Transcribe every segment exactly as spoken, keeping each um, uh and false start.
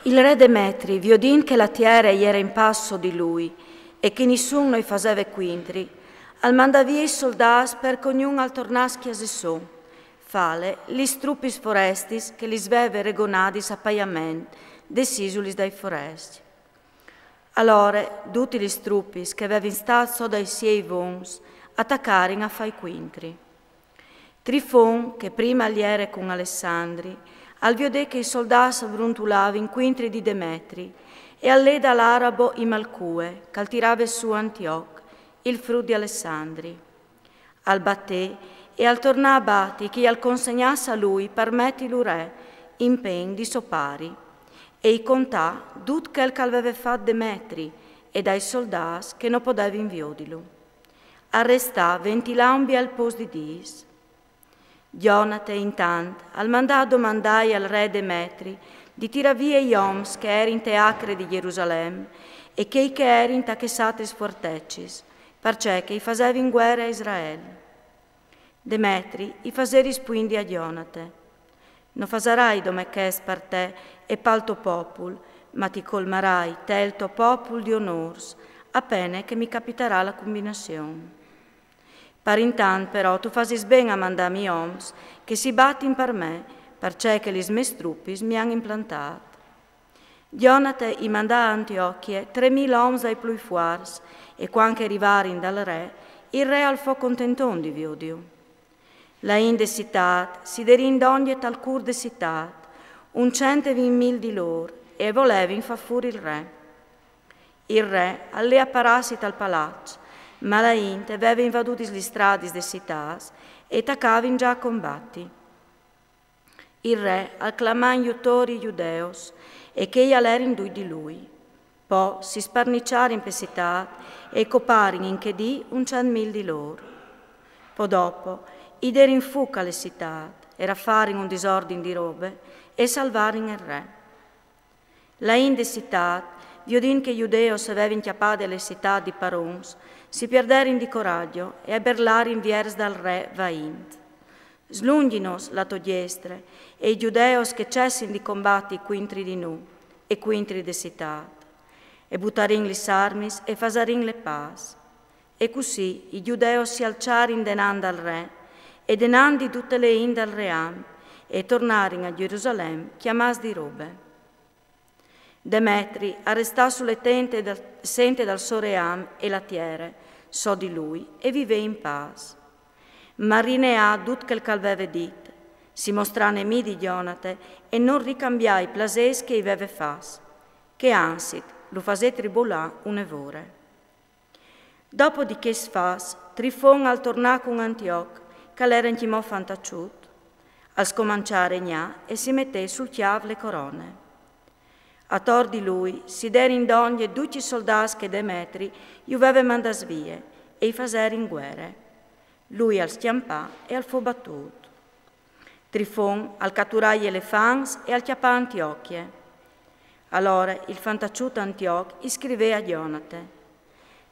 Il re Demetri, viodint che la tiere jere in pâs so di lui e che nissun no i faseve cuintri, al mandà vie i soldâts par che ognun al tornàs a cjase sô, fale lis trupis forestis che lis veve regonadis a paiament des isulis dai forescj. Alore dutis lis trupis che vevin stât so dai siei vons a tacarin a fâi cuintri. Trifon, che prime al jere cun Alessandri, al viodè che i soldâts a bruntulavin cuintri di Demetri e al lè dal arabo Imalcue, che al tirave sù Antioc, il frut di Alessandri. Al batè e al tornà a bati che i al consegnàs a lui par metilu re in pên di so pari, e i contà dut chel che al veve fat Demetri e dai soldâts che no podevin viodilu. Al restà ventilâ un biel pôc di dîs. Jonate, intant, al mandà a domandâi al re Demetri di tirâ vie i oms che a jerin te acre di Jerusalem e chei che a jerin ta chês altris fuartecis, parcè che i fasevin guere a Israel. Demetri i fasè rispuindi a Jonate: No fasarai dome chest par te e pal to popul, ma ti colmarai te e il to popul di onôrs, a pene che mi capitarà la cumbinazion. Par intant però tu fasis ben a mandâmi oms che si batin par me, parcè che lis mês trupis mi àn implantât. Jonate i mandà a Antiochie trê mil oms dai plui fuarts, e cuant che a rivarin dal re, il re al fo contenton di viodiu. Laint de citât si derìn dongje tal cûr de citât un cent e vint mil di lôr e a volevin fâ fûr il re. Il re al lè a parâsi tal palaç, ma laint e veve invadudis lis stradis de citâts e tacavin za a combati. Il re al clamà in jutor i judeos, e chei al jerin ducj di lui. Po si sparniçarin pe citât e coparin in chê dì un cent mil di lôr. Po dopo i derin fûc a le citât e rafarin un disordin di robe e salvarin il re. Laint de citât, viodint che i judeos a vevin cjapade le citât di parons, si pierderin di coragjo e a berlarin viers dal re vaint: Slungjinos la tô diestre, e i judeos che cessin di combati cuintri di nô e cuintri de citât. E butarìn lis armis e fasarìn le pâs. E cussì i judeos si alçarin denant dal re e denant di dute le int dal ream, e tornarin a Jerusalem cjamâts di robe. Demetri al restà su le sente dal, sente dal so ream e la tiere, so di lui, e vivè in pâs. Ma al rineà dut chel che al veve dit, si mostrà nemì di Jonate e nol ricambià i plasês che i veve fats, che anzit lu fasè tribolâ une vore. Dopo di chescj fats, Trifon al tornà cun Antioc, che al jere ancjemò fantaçut, al scomançà a regnâ e si metè sul cjâf le corone. Ator di lui si derin dongje ducj i soldâts che Demetri ju veve mandâts vie e i faserin guere. Lui al scjampà e al fo batût. Trifon al caturà i elefants e al cjapà Antiochie. Alore il fantaçut Antioc i scrivè a Jonate: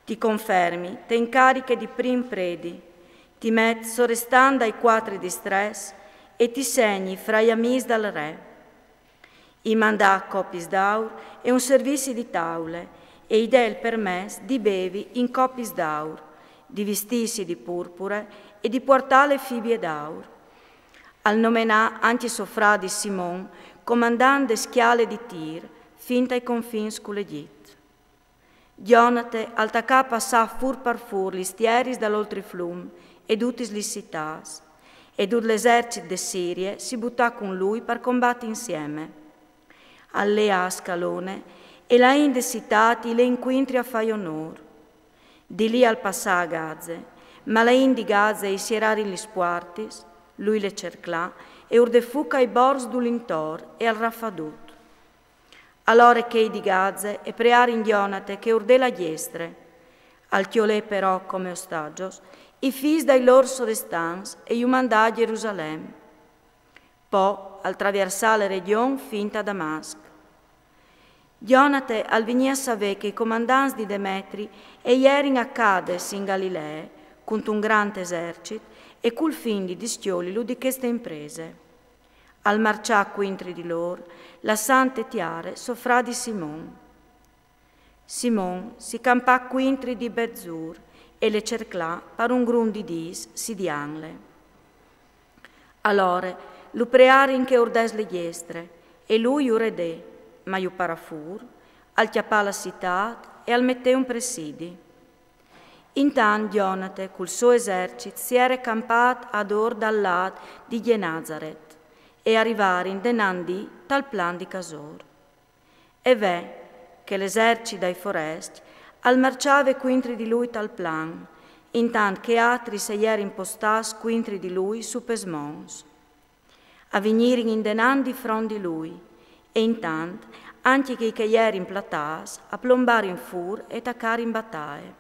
Ti confermi te incariche di prin predi, ti met sorestant dai cuatri distrets e ti segni fra i amîs dal re. I mandà copis d'aur e un servizi di taule, e i dè il permès di bevi in copis d'aur, di vistîsi di purpure e di puartâ le fibie d'aur. Al nomenà ancje so fradi Simon comandant de scjale di Tir, fin tai confins cul Egjit. Jonate al tacà a passâ fûr par fûr lis tieris dal oltriflum e dutis lis citâts, e dut l'esercit de Sirie si butà cun lui par combati insieme. Al lè a Ascalone e laint de citât i lè incuintri a fâi onôr. Di li al passà a Gaze, ma laint di Gaze i sierarin lis puartis, lui le cerclà e ur dè fûc ai borts dul intor e al rafà dut. Alore chei di Gaze e prearin Jonate che ur dè la diestre. Al cjolè però come ostagjos i fîs dai lôr sorestants e ju mandà a Jerusalem. Po al traviersà le regjon fin ta Damasc. Jonate al vignì a savê che i comandants di Demetri e jerin a Cades in Galilee cuntun grant esercit e cul fin di discjolilu di cheste imprese. Al marcià cuintri di lôr, lassant te tiare so fradi Simon. Simon si campà cuintri di Betzur e le cerclà par un grum di dîs sidiantle. Alore lu prearin che ur dès le diestre, e lui ju redè, ma ju parà fûr, al cjapà la citât e al metè un presidi. Intant Jonate cul so esercit si jere campât adôr dal lât di Gjenazaret e a rivarin denant di tal plan di Casôr. E ve che l'esercit dai forescj al marcjave cuintri di lui tal plan, intant che altris a jerin postâts cuintri di lui su pes monts. A vignirin indenant di front di lui, e intant ancje chei che a jerin platâts a plombarin fûr e tacarin bataie.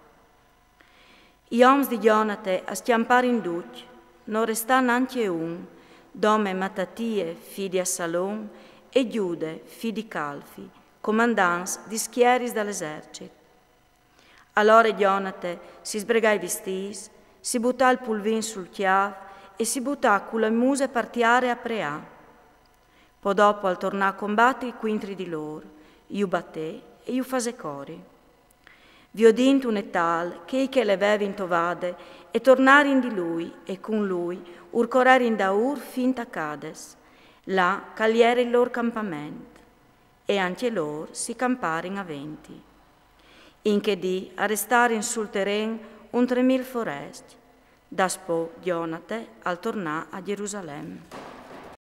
I oms di Jonate a scjamparin ducj, no restà nancje un, dome Matatie, fi di Assalon, e Gjude, fi di Calfi, comandants di schieris dal esercit. Alore Jonate si sbregà i vistîts, si butà il pulvin sul cjâf e si butà cu la muse par tiare a preâ. Po dopo al tornà a combati cuintri di lôr, ju batè e ju fasè cori. Viodint une tal, chei che le vevin tovade e tornarin di lui e cun lui ur corerin daûr fin ta Cades, là ch'al jere il lôr campament, e ancje lôr si camparin a venti. In chê dì a restarin sul teren un tremil forescj. Daspò Jonate al tornà a Gjerusalem.